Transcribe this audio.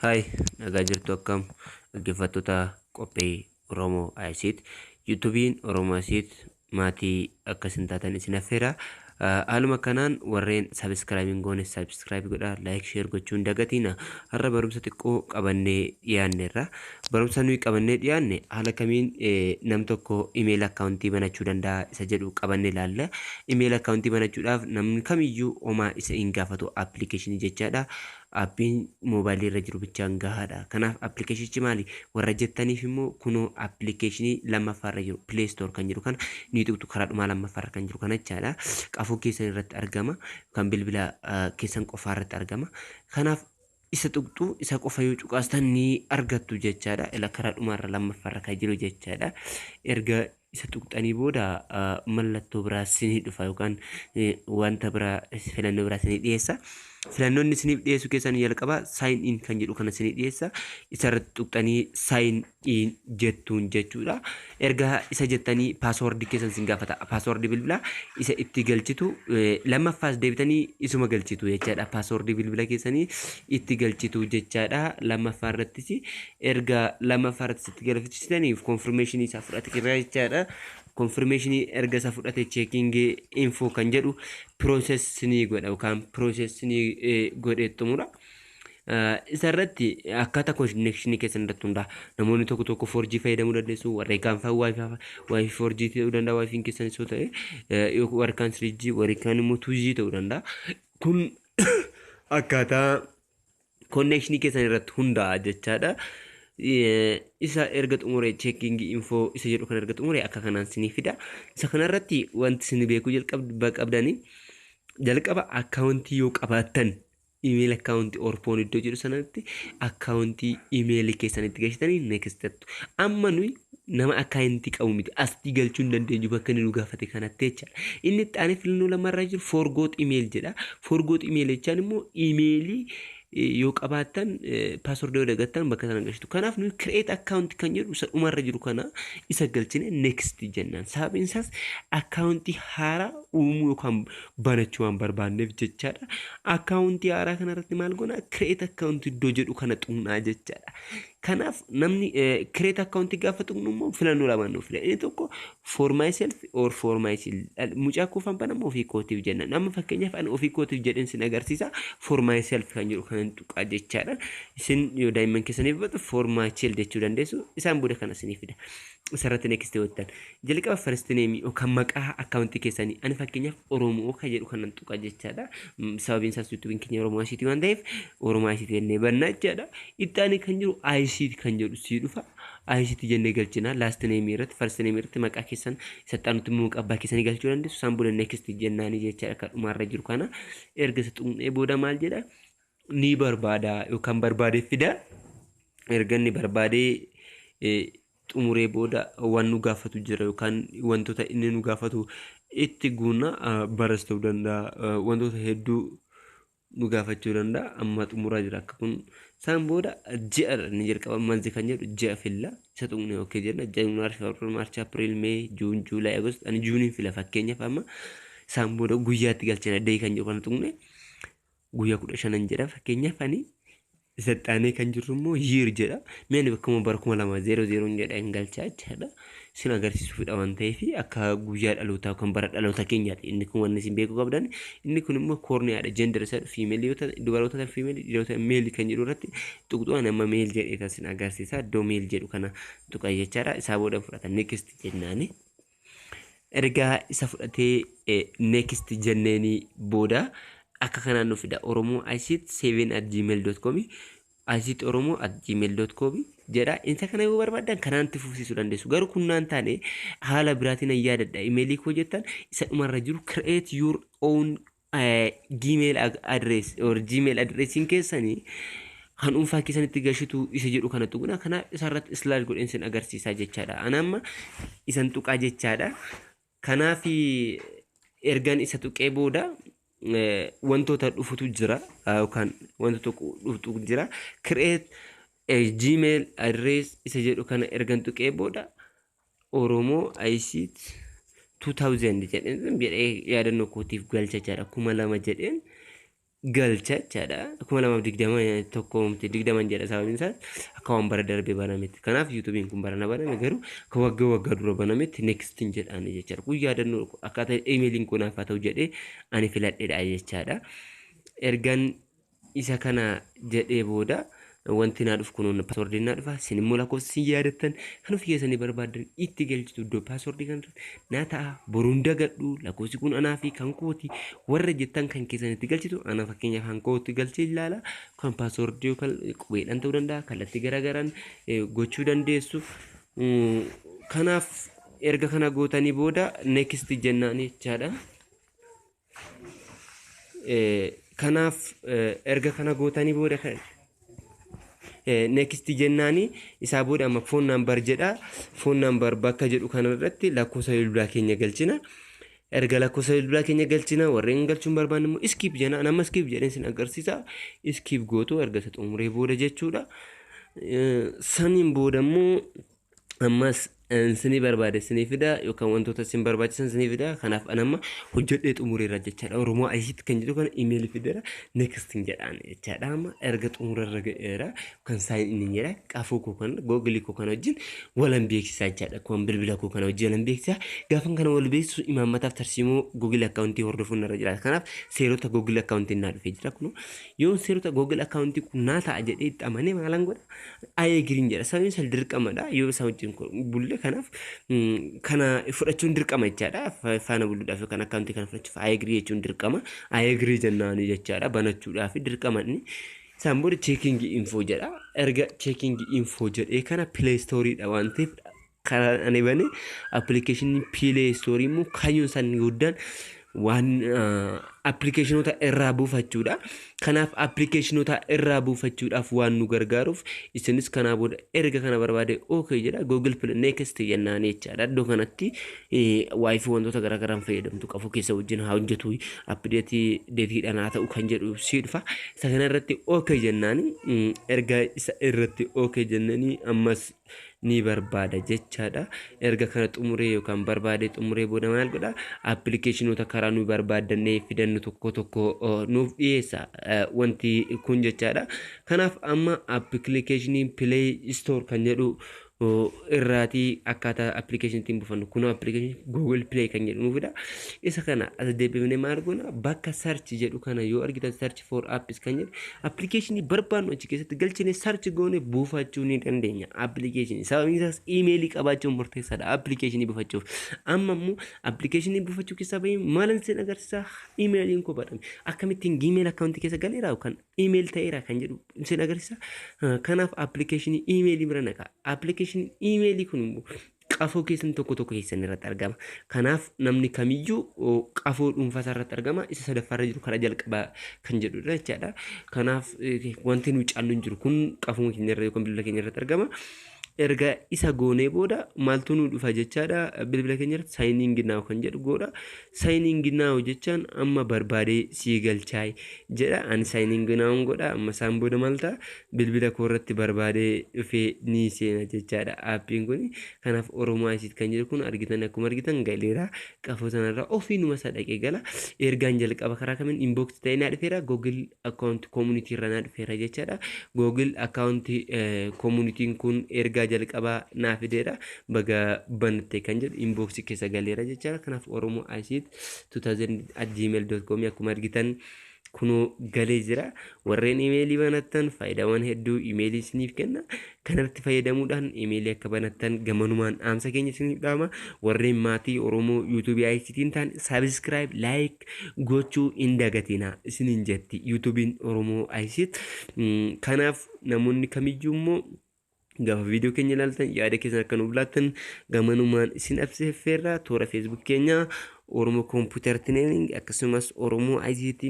Hi, nagaa jirtu? Akkam dhaggeeffattoota qophii Oromoo ICT. YouTubeiin Oromoo ICT maatii akkasin taatan isin affeera. Haaluma kanaan warreen subscribe hin goone subscribe godhaa, like, share gochuu hin dagatiina. Har'a barumsa xiqqoo qabannee dhiyaanneerra. Barumsa nuyi qabannee dhiyaanne haala kamiin nam tokko email accountii banachuu danda'a isa jedhu qabannee ilaalla. Email accountii banachuudhaaf namni kamiyyuu homaa isa hin gaafatu, applicationii jechaadha. Appiin moobaayilii irra jiru bichaan gahaadha. Kanaaf applicationichi maali? Warra jettaniif immoo kunoo applicationii lammaffaarra jiru, Play Store kan jiru kana ni tuqxu, karaa dhumaa lammaffaarra kan jiru kana jechaadha. Qafoo keessan irratti argama. Kan bilbila keessan qofaa irratti argama. Kanaaf isa tuqxu, isa qofa yoo cuqaastan ni argattu jechaadha. Ila karaa dhumaarra lammaffaarra kan jiru jechaadha. Erga isa tuqxanii booda mallattoo biraa sinii dhufa yookaan wanta biraa, filannoo biraa sinii dhiyeessa. Filannoonni isiniif dhiyeessu keessan jalqaba sign in kan jedhu kana isinii dhiyeessa. Isarratti tuqxanii sign in jettuun jechuudha. Erga isa jettanii passwordii keessan isin gaafata. Passwordii bilbilaa isa itti galchitu, lammaffaas deebitanii isuma galchitu jechaadha. Passwordii bilbila keessanii itti galchitu jechaadha. Lammaffaa irrattis, erga lammaffaa irrattis itti galchitaniif confirmationii isaa fudhate jechaadha. Confirmationii erga isa fudhate checking info kan jedhu process ni godha yookaan process ni godhee xumura. Isa irratti akkaataa connectionii keessan irratti hundaa'a. Namoonni tokko tokko 4G fayyadamuu dandeessu. Warri kaan fa'aa WiFi 4G ta'uu danda'a. WiFiin keessan yoo ta'e, warri kaan 3G, warri kaan immoo 2G ta'uu danda'a. Kun akkaataa connectionii keessan irratti hundaa'a jechaadha. Isa erga xumure, checking info isa jedhu kan erga xumure akka kanaan sinii fida. Isa kanarratti wanti isin beekuu jalqabdanii, jalqaba accountii yoo qabaattan, email accountii or phone iddoo jedhu sanatti accountii emailii keessanitti galchitanii next jettu. Amma nuyi nama accountii qabu miti, asii galchuu hin dandeenyu bakka inni nu gaafate kanatti jechaadha. Inni itti aanee filannoo lamarraa jiru forgot email jedha. Forgot email jechaan immoo emailii yoo qabaattan, passwordii yoo dagattan bakka sana galchitu. Kanaaf nuyi create account kan jedhu isa dhumarra jiru kana isa galchine next jennaan. Sababiin isaas accountii haaraa uumuu yookaan banachuu waan barbaanneef jechaadha. Accountii haaraa kanarratti maal goona? Create account iddoo jedhu kana tuqnaa jechaadha. Kanaaf namni create account gaafa tuqnu immoo filannoo lamaan nuuf fila. Inni tokko for myself or for my child. Mucaa koofaan banamu, ofii kootiif jenna. Nama fakkeenyaaf ani ofii kootiif jedheen sin agarsiisa. For myself kan jedhu kanan tuqaa jechaadha. Isin yoo daa'imman keessaniif batu for my child jechuu dandeessu. Isaan booda kana isinii fida. Isarratti next jettan. Jalqaba first name yookaan maqaa accountii keessanii, ani fakkeenyaaf Oromoo kan jedhu kanan tuqaa jechaadha. Sababiin isaas YouTubeiin keenya Oromoo ICT waan ta'eef Oromoo ICT jennee bannaa jechaadha. Itti aanee kan jiru ICT kan jedhu sii dhufa. ICT jennee galchina. Last name irratti, first name irratti maqaa keessan, isa itti immoo maqaa abbaa keessanii galchuu dandeessu. Isaan booda next jennaanii jechaadha kan dhumaarra jiru kana. Erga isa tuqnee booda maal jedha? Ni barbaada yookaan barbaadee fida. Erga inni barbaadee xumuree booda waan nu gaafatu jira yookaan wantoota inni nu gaafatu itti guunna, baras ta'uu danda'a, wantoota hedduu nu gaafachuu danda'a. Amma xumuraa jira akka kun. Isaan booda ji'a inni jalqaba month kan jedhu ji'a filla, isa tuqne okay jenna. January, February, March, April, May, June, July, August, ani Juneiin fila fakkeenyaaf amma. Isaan booda guyyaatti galchina, day kan jedhu kana tuqne guyyaa 15n jedha fakkeenyaaf ani. Isa xaanee kan jirru immoo year jedha. Mee ani bakkuma bara 2000n jedha hin galchaa jechaadha. Isin agarsiisuufidha waan ta'eef, akka guyyaa dhalootaa kan bara dhaloota keenyaati. Inni kun wanni isin beekuu qabdan. Inni kun immoo koorniyaadha. Gender isa femaleii yoo ta'an, dubaroota ta'an femaleii, dhiirota male kan jedhu irratti tuqxu. Ani amma male jedhee isin agarsiisa. Iddoo male jedhu kana tuqa jechaadha. Isaa booda fudhata, next jennaani. Ergaa isa fudhatee next jenneeni booda akka kanaan nu fida. Oromoo ICT 7@gmail.com, ictoromoo@gmail.com jedha. Isa kana yoo barbaaddan kanaan itti fufsiisuu dandeessu. Garuu kunnaan taane haala biraatiin hin yaadadha. Emailii koo jettan, isa dhumarra jiru create your own Gmail address or Gmail addressiin keessanii kan dhuunfaa keessanitti gashitu isa jedhu kana tuqna. Kanaaf isarratti slash godheen sin agarsiisaa jechaadha. Ana amma isan tuqaa jechaadha. Kanaaf ergan isa tuqee booda wantoota dhufutu jira yookaan wanta tokko dhufutu jira. Create Gmail address isa jedhu kana ergan tuqee booda Oromoo ICT 2000 jedheen jedhee yaadannoo kootiif galcha jechaadha. 2000 jedheen Galcha jechaadha. 2021 miti, 20 jedha, sababiin isaas akka waan bara darbee banametti. Kanaaf YouTubeiin kun barana baname, garuu akka waggaa waggaa dura banametti nextiin jedhaan jechaadha. Kun yaadannoo akkaataa imeeliin kun naaf haa ta'u jedhee ani filadheedha jechaadha. Ergan isa kana jedhee booda wanti naa dhufu kun passwordiin naa dhufa. Isin immoo lakkoofsa isin yaadattan kan ofii keessanii barbaadan itti galchitu. Iddoo passwordii kan naa ta'a, boruun dagadhu, lakkoofsi kun anaa fi kan kooti warra jettan kan keessan itti galchitu. Ana fakkeenyaaf kan kootti galchee ilaala. Kan passwordii yookaan qubeedhaan ta'uu danda'a, kallattii garaagaraan gochuu dandeessu. Kanaaf erga kana gootanii booda next jennaan jechaadha. Kanaaf erga kana gootanii booda next jennaani. Isaa booda amma phone number jedha. Phone number bakka jedhu kanarratti lakkoofsa bilbilaa keenya galchina. Erga lakkoofsa bilbilaa keenya galchina, warreen galchuun barbaanne immoo skip jenna. Nama skip jedheen sin agarsiisa. Skip gootu erga isa xumuree booda jechuudha. Saniin booda immoo ammas isinii barbaade isinii fida yookaan wantoota isin barbaachisan isinii fida. Kanaaf an amma hojjedhee xumureera jechaadha. Oromoo ICT kan jedhu kana imeelii fideera, next jedhaan jechaadha. Amma erga xumurarra ga'eera kan sign in jedha. Qafoo koo kana, Googleii koo kana wajjin walan beeksisaa jechaadha. Kan bilbila koo kana wajjin walan beeksisaa. Gaafan kana wal beeksisu imaammataaf tarsiimoo Google accountii hordofuun irra jira. Kanaaf seerota Google accountii naa dhufee jira. Kun yoo seerota Google accountii kun naa ta'a jedhee itti amanee maalan godha? I agreeiin jedha. Sababiin isaa dirqamadha yoo isa wajjin bulle. Kanaaf kana fudhachuun dirqama jechaadha. Faana buluudhaaf yookaan accountii kana fudhachuuf I agree jechuun dirqama. I agree jennaani jechaadha, banachuudhaaf dirqama inni. Isaan booda checking info jedha. Erga checking info jedhee kana Play Storeiidha waan ta'eef karaa ani bane applicationii Play Storeii immoo kaayyoon isaanii guddaan waan applicationoota irraa buufachuudha. Kanaaf applicationoota irraa buufachuudhaaf waan nu gargaaruuf isinis kanaa booda erga kana barbaade okay jedha, Google Play next jennaan jechaadha. Iddoo kanatti WiFi wantoota garaagaraan fayyadamtu qabu keessa wajjin haa hojjetu, updateii dateiidhaan haa ta'u kan jedhu sii dhufa. Isa kana irratti okay jennaan. Erga isa irratti okay jennanii ammas ni barbaada jechaadha. Erga kana xumuree yookaan barbaadee xumuree booda maal godha? Applicationoota karaa nu barbaadannee fidannu tokko tokko nuuf dhiyeessa wanti kun jechaadha. Kanaaf amma applicationii Play Store kan jedhu irraatii akkaataa applicationii ittiin buufannu kun applicationii Google Play kan jedhu nuuf fida. Isa kana as deebifnee maal goona? Bakka search jedhu kana yoo argitan, search for apps kan jedhu, applicationii barbaannu achi keessatti galchine search goone buufachuu ni dandeenya. Applicationii sababni isaas iimeelii qabaachuun murteessaadha applicationii buufachuuf. Amma immoo applicationii buufachuu keessaa bahee maalan isin agarsiisa? Iimeeliin koo badhame akkamittiin Gmail accountii keessa galeera yookaan iimeel ta'eera kan jedhu isin agarsiisa. Kanaaf applicationii iimeelii bira naqa. Applicationii iimeelii kun immoo qafoo keessan tokko tokko keessan irratti argama. Kanaaf namni kamiyyuu qafoo dhuunfaa isaa irratti argama. Isa sadaffaarra jiru karaa jalqabaa kan jedhudha jechaadha. Kanaaf wanti nuyi caallu hin jiru, kun qafoo keenya irra yookaan bilbila keenya irratti argama. Erga isa goonee booda maaltu nu dhufa jechaadha? Bilbila keenya irratti sign in now kan jedhu godha. Sign in now jechaan amma barbaadee sii galchaay jedha. Ani sign in now godha. Amma isaan booda maal ta'a? Bilbila koo irratti barbaadee dhufee ni seena jechaadha appiin kun. Kanaaf Oromoo ICT kan jedhu kun argitan, akkuma argitan galeera. Qafoo sanarraa ofiinuma isaa dhaqee gala. Ergaan jalqaba karaa kamiin inbox ta'ee naa dhufeera? Google account community irraa naa dhufeera jechaadha. Google account communityn kun ergaa jalqabaa naa fideera. Baga banatte kan jedhu inboxii keessa galeera jechaadha. Kanaaf Oromoo ICT 2000@gmail.com akkuma argitan kunoo galee jira. Warreen imeelii banattan faayidaawwan hedduu imeelii isiniif kenna. Kanatti fayyadamuudhaan imeelii akka banattan gamanumaan dhaamsa keenya isiniif dhaama. Warreen maatii Oromoo YouTubeii ICT'n ta'an subscribe, like gochuu hin dagatina isiniin jetti YouTubeiin Oromoo ICT. Kanaaf namoonni kamiyyuu immoo gaafa viidiyoo keenya ilaaltan yaada keessan akka nuuf laattan gamanumaan isin affeerra. Toora Facebook keenya Oromoo Computer Training akkasumas Oromoo ICT.